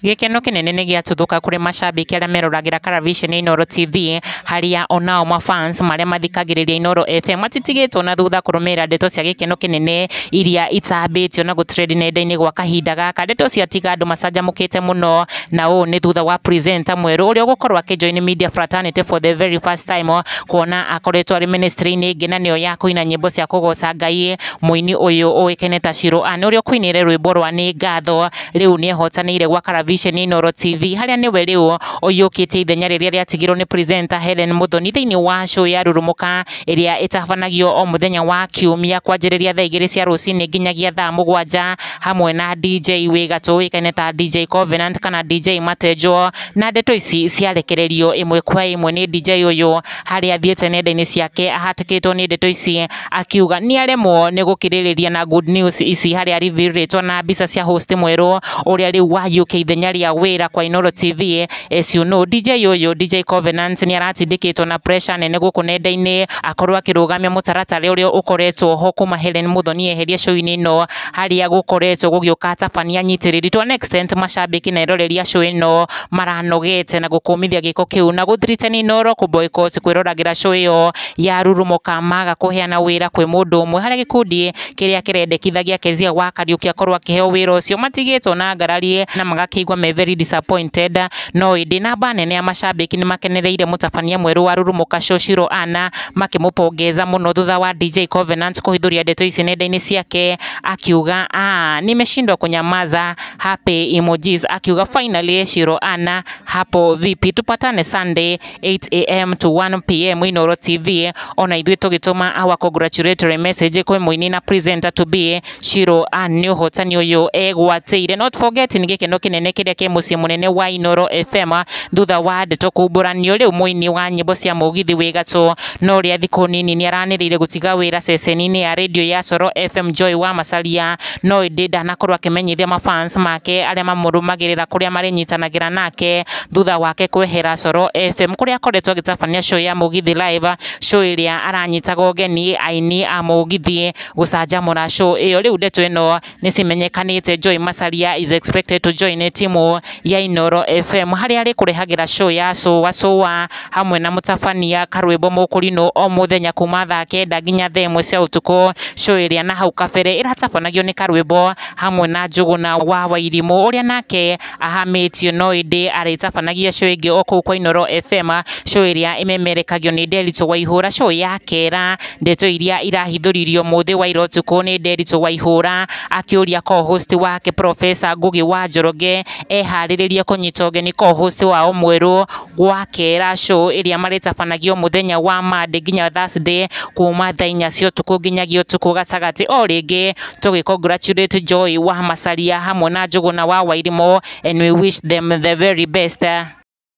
Gĩkeno kĩnene nĩ gĩatuthũka kũrĩ macambĩki arĩa meroragĩra karaviceni ya Inooro TV, harĩa onao mafans marĩa mathikagĩrĩria Inooro FM matitigĩtwo na thutha kũrũmĩrĩra ndeto cia gĩkeno kĩnene iria itambĩtio na gũtrend nenda-inĩ gwa kahinda gaka. Ndeto ciatiga andũ macanjamũkĩte mũno, na ũũ nĩ thutha wa presenter mwerũ ũrĩa ũgũkorwo akĩjoin media fraternity for the very first time, kuona akoretwo arĩ ministry-inĩ ĩngĩ na nĩyo ya kũina nyĩmbo cia kũgoca Ngai. Mũini ũyũ ũĩkaine ta Shiro Anne ũrĩa ũkũinĩire rwĩmbo rwa Nĩ Ngatho rĩu nĩ ehotanĩire gwa karaviceni Inooro TV, harĩa nĩwe rĩu ũiyũkĩtie ithenya rĩrĩa rĩatigirwo nĩ presenter Helen Muthoni thĩinĩ wa show ya Rurumũka ĩrĩa ĩtabanagio o mũthenya wa Kiumia kwanjĩrĩria thaa 2 cia rũcinĩ nginyagia thaa 7, hamwe na DJ wĩ gatũ ũĩkaine ta DJ Covenant kana DJ Matenjo. Na ndeto ici ciarekererio ĩmwe kwa ĩmwe nĩ DJ ũyũ, harĩa athiĩte nenda-inĩ ciake ahatĩkĩtwo nĩ ndeto ici, akiuga nĩ aremwo nĩ gũkirĩrĩria na good news ici, harĩa reveal na mbica cia host mwerũ ũrĩa rĩu waiyũkia ithenya rĩa wĩra kwa Inooro TV. As you know, DJ ũyũ, DJ Covenant, nĩ aratindĩkĩtwo na pressure nene gũkũ nenda-inĩ akorwo akĩrũgamia mũtaratara ũrĩa ũkoretwo ho kuma Helen Muthoni eherie show-inĩ ĩno, harĩa gũkoretwo gũgĩũka atabania anyitĩrĩri. To an extent macambĩki na eroreri a show ĩno maranogete na gũkũmithia gĩko kĩu na gũthreaten Inooro kũ boycott kwĩroragĩra show ĩyo ya Rurumũka maga kũheana wĩra kwĩ mũndũ ũmwe, harĩa gĩkundi kĩrĩa kĩrendekithagia Kezia wa Kariuki akorwo akĩheo wĩra ũcio matigĩtwo na ngarari na magakĩigua me very disappointed. No ĩndĩ namba nene ya macambĩki nĩ makenereire mũtabania mwerũ wa Rurumũka show Shiro Anne, makĩmũpongeza mũno thutha wa DJ Covenant kũhithũria ndeto ici nenda-inĩ ciake, akiuga, "Ah, nimeshindwa kunyamaza," happy emojis, akiuga, "Finally Shiro Anne, hapo vipi? Tupatane Sunday 8 a.m. to 1 p.m. Inooro TV." Ona ithuĩ tũgĩtũma our congratulatory message kwĩ mũini na presenter to be Shiro Anne nĩ ũhotani ũyũ egwatĩire. Not forgetting gĩkeno kĩnene kĩrĩa kĩ mũciĩ mũnene wa Inooro FM thutha wa ndeto kumbũranio rĩu mũini wa nyĩmbo cia mũgithi wĩ gatũ no ũrĩa thikũ nini nĩ aranĩrĩire gũtiga wĩra ceceni-inĩ ya rĩndiũ ya Coro FM Joy wa Macharia, no ĩndĩ ndanakorwo akĩmenyithia mafans make arĩa mamũrũmagĩrĩra kũrĩa marĩnyitanagĩra nake thutha wake kwehera Coro FM, kũrĩa akoretwo agĩtabania show ya Mũgithi Live, show ĩrĩa aranyitaga ũgeni aini a mũgithi gũcanjamũra show ĩyo. Rĩu ndeto ĩno nĩ cimenyekanĩte, Joy Macharia is expected to join timu ya Inooro FM, harĩa arĩkũrehagĩra show ya Cũa Cũa hamwe na mũtabania Karwĩmbo Mũkũrinũ o mũthenya kuma thaa 9 nginya thaa 1 cia ũtukũ, show ĩrĩa na hau kabere ĩratabanagio nĩ Karwĩmbo hamwe na Njũgũna wa Wairimũ ũrĩa nake ahamĩtio, no ĩndĩ arĩtabanagia show ĩngĩ o kũu kwa Inooro FM, show ĩrĩa ĩmemerekagio nĩ Nderitu Waihũra, show ya Kera. Ndeto iria irahithũririo mũthĩ wa ira ũtukũ nĩ Nderitu Waihũra akĩũria co-host wake Professor Ngugi wa Njoroge eharĩrĩrie kũnyita ũgeni co-host wao mwerũ gwa Kera, show ĩrĩa marĩtabanagio mũthenya wa Monday nginya Thursday kuma thaa 4 cia ũtukũ nginyagia ũtukũ gatagatĩ. O rĩngĩ tũgĩ congratulate Joy wa Macharia hamwe na Njũgũna wa Wairimũ, and we wish them the very best.